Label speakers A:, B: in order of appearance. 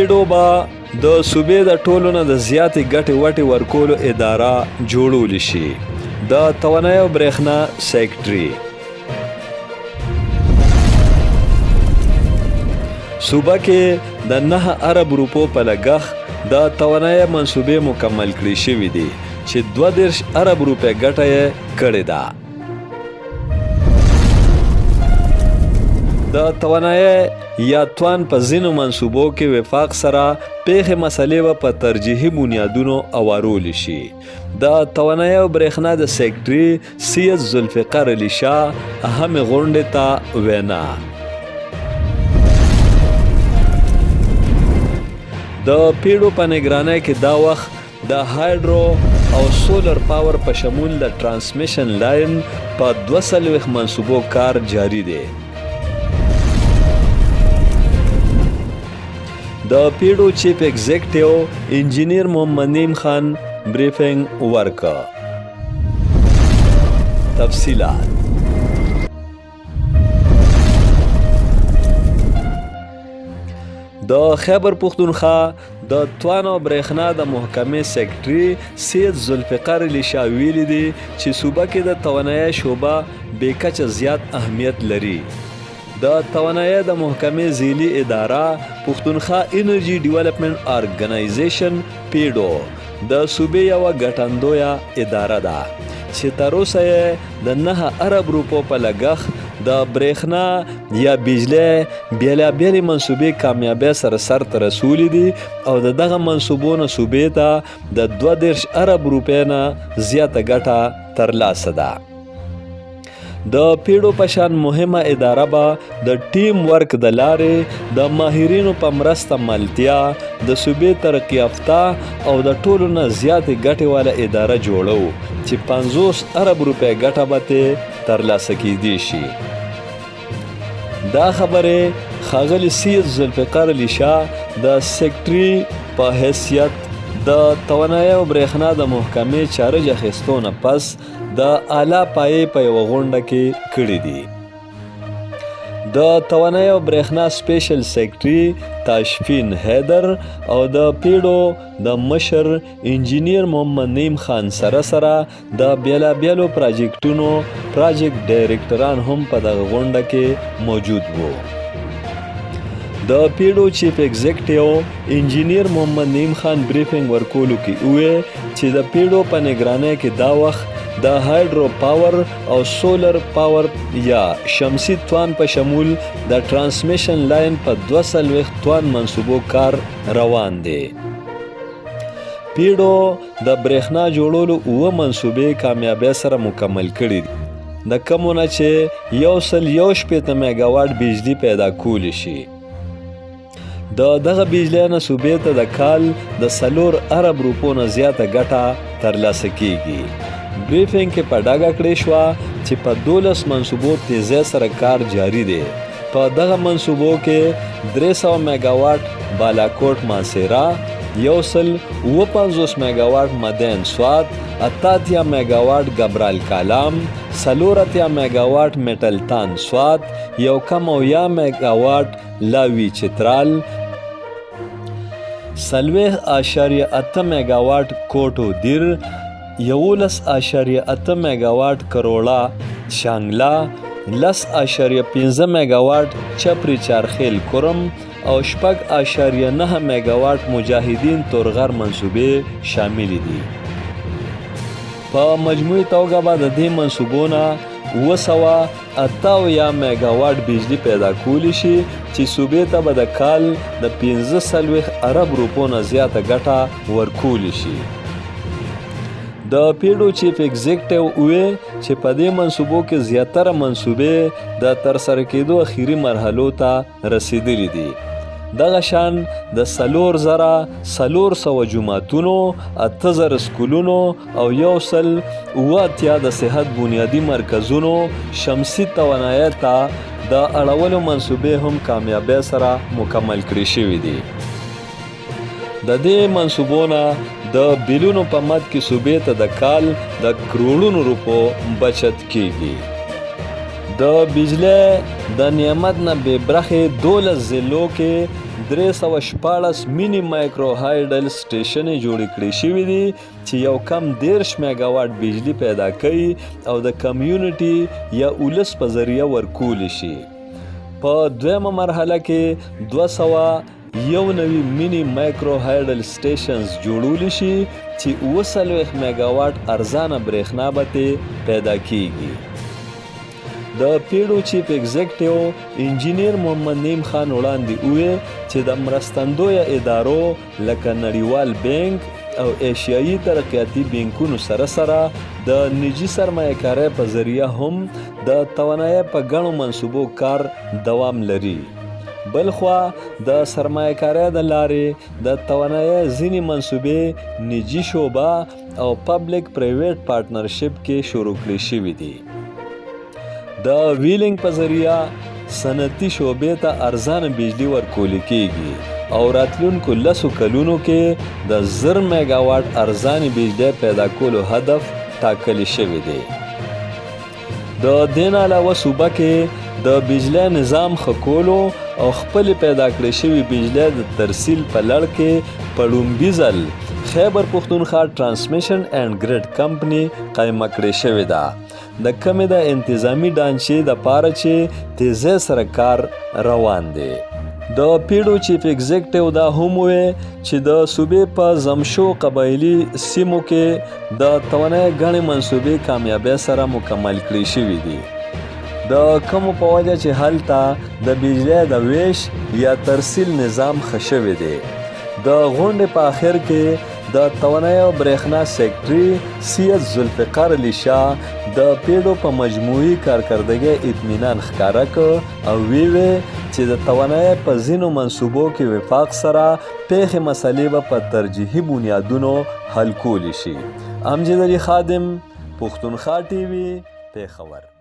A: پیډو به د صوبې د ټولو نه د زیاتې ګټې وټې ورکولو اداره جوړول شي. د توانایۍ او برېښنا سیکټري. صوبه کې د 9 ارب روپو په لګښت د توانایۍ منصوبې مکمل کړې شوې دي چې 32 ارب روپۍ ګټه یې کړې ده. د توانایۍ یا توان په ځینو منصوبو کې وفاق سره پیښې مسلې به په ترجیحي بنیادونو اوارول شي. د توانایۍ او برېښنا د سیکټري سید ذوالفقار علي شاه اهمې غونډې ته وینا. د پیړو په نګرانۍ کې دا وخت د هایډرو او سولر پاور په شمول د ټرانسمیشن لاین په 42 منصوبو کار جاری دی. د پیډو چیف ایگزیکټیو انجینیر محمد نیم خان بریفنګ ورکړ. تفصیلات. د خیبر پښتونخوا د توان او برېښنا د محکمې سیکټري سید ذوالفقار علي شاه ویلي دي چې صوبه کې د توانایۍ شعبه بې کچه زیات اهمیت لري. د توانایۍ د محکمې ذیلي اداره پښتونخوا انرژي ډیولپمنټ ارګنایزیشن، پیډو، د صوبې یوه ګټندویه اداره ده چې تر اوسه یې د 9 ارب روپو په لګښت د برېښنا یا بجلۍ بېلابېلې منصوبې کامیابۍ سره سر ته رسولې دي او د دغه منصوبو نه صوبې ته د 32 ارب روپۍ نه زیاته ګټه ترلاسه ده. د پیړو په شان مهمه اداره به د ټیم ورک د لارې د ماهرینو په مرسته ملتیا د صوبې ترقي یافته او د ټولو نه زیاتې ګټې واله اداره جوړو چې 50 ارب روپۍ ګټه به ترې ترلاسه کیدی شي. دا خبرې ښاغلي سید ذوالفقار علي شاه د سیکټري په حیثیت د توانایۍ او برېښنا د محکمې چارج اخیستو نه پس د اعلی پایې په یوه غونډه کې کړې دي. د توانایۍ او برېښنا سپیشل سیکټري تاشفین حیدر او د پیړو د مشر انجینیر محمد نعیم خان سره سره د بېلابېلو پراجیکټونو پراجیکټ ډایریکټران هم په دغه غونډه کې موجود وو. د پیډو چیف ایگزیکټیو انجینیر محمد نعیم خان بریفنګ ورکولو کې ووی چې د پیډو په نګرانۍ کې دا وخت د هایډرو پاور او سولر پاور یا شمسي توان په شمول د ټرانسمیشن لاین په 42 توان منصوبو کار روان دی. پیډو د برېښنا جوړولو اووه منصوبې کامیابۍ سره مکمل کړي دي، د کومو نه چې 161 میګاواټ بجلي پیدا کولی شي. د دغه بجلۍ نه صوبې ته د کال د 4 ارب روپو نه زیاته ګټه ترلاسه کیږي. بریفنګ کې په ډاګه کړې شوه چې په 12 منصوبو تیزۍ سره کار جاري دی. په دغه منصوبو کې 300 میګاواټ بالاکوټ مانسیرا، 157 میګاواټ مدین سوات، 88 میګاواټ ګبرال کالام، 84 میګاواټ میټلتان سوات، 1.5 میګاواټ لاوی چترال، 40.8 میګاواټ کوټو دیر، 11.8 میګاواټ کروړه شانګله، 10.5 میګاواټ چپری چارخیل کرم او 6.9 میګاواټ مجاهدین تورغر منصوبې شاملې دي. په مجموعي توګه به د دې منصوبو نه 778 میګاواټ بجلي پیدا کولی شي چې صوبې ته به د کال د 45 ارب روپو نه زیاته ګټه ورکولی شي. د پیډو چیف ایگزیکټیو ووی چې په دې منصوبو کې زیاتره منصوبې د ترسره کېدو اخیري مرحلو ته رسېدلي دي. دغه شان د 4400 جوماتونو، 8000 سکولونو او 187 د صحت بنیادي مرکزونو شمسي توانایۍ ته د اړولو منصوبې هم کامیابۍ سره مکمل کړې شوې دي. د دې منصوبو نه د بیلونو په مد کې صوبې ته د کال د کروړونو روپو بچت کیږي. د بجلۍ د نعمت نه بې برخې 12 ضلعو کې د 316 مني مایکرو هایډل سټیشنې جوړې کړې شوې دي چې یو کم 30 میګاواټ بجلي پیدا کوي او د کمیونټي یا ولس په ذریعه ورکول شي. په دویمه مرحله کې 291 مني مایکرو هایډل سټیشنز جوړول شي چې 47 میګاواټ ارزانه برېښنا به ترې پیدا کیږي. د پیډو چیف ایگزیکټیو انجینیر محمد نعیم خان وړاندې وویل چې د مرستندویه ادارو لکه نړیوال بانک او ایشیایي ترقیاتي بانکونو سره سره د نجي سرمایه کارۍ په ذریعه هم د توانایۍ په ګڼو منصوبو کار دوام لري. بلخوا د سرمایه کارۍ د لارې د توانایۍ ځینې منصوبې نجي شعبه او پبلک پرایویټ پارټنرشپ کې شروع کړې شوې دي. د ویلینګ په ذریعه صنعتي شعبې ته ارزانه بجلي ورکول کیږي او راتلونکو 10 کلونو کې د 1000 میګاواټ ارزانې بجلۍ پیدا کولو هدف ټاکل شوی دی. د دې نه علاوه صوبه کې د بجلۍ نظام ښه کولو او خپلې پیدا کړې شوې بجلۍ د ترسیل په لړ کې په ړومبي ځل خیبر پښتونخوا ټرانسمیشن اینډ ګریډ کمپني قایمه کړې شوې ده، د کومې د انتظامي ډانچې د پاره چې تیزۍ سره کار روان دی. د پیډو چیف ایگزیکټیو دا هم وویل چې د صوبې په زمشو قبایلي سیمو کې د توانایۍ ګڼې منصوبې کامیابۍ سره مکمل کړې شوې دي، د کومو په وجه چې هلته د بجلۍ د ویش یا ترسیل نظام ښه شوی دی. د غونډې په اخر کې د توانایۍ او برېښنا سیکرټري سید ذوالفقار علي شاه د پیډو په مجموعي کارکردګۍ اطمینان ښکاره کړ او ویې ویل چې د توانایۍ په ځینو منصوبو کې وفاق سره پېښې مسلې به په ترجیحي بنیادونو حل کولی شي. امجد علي خادم، پښتونخوا ټي وي، پېښور.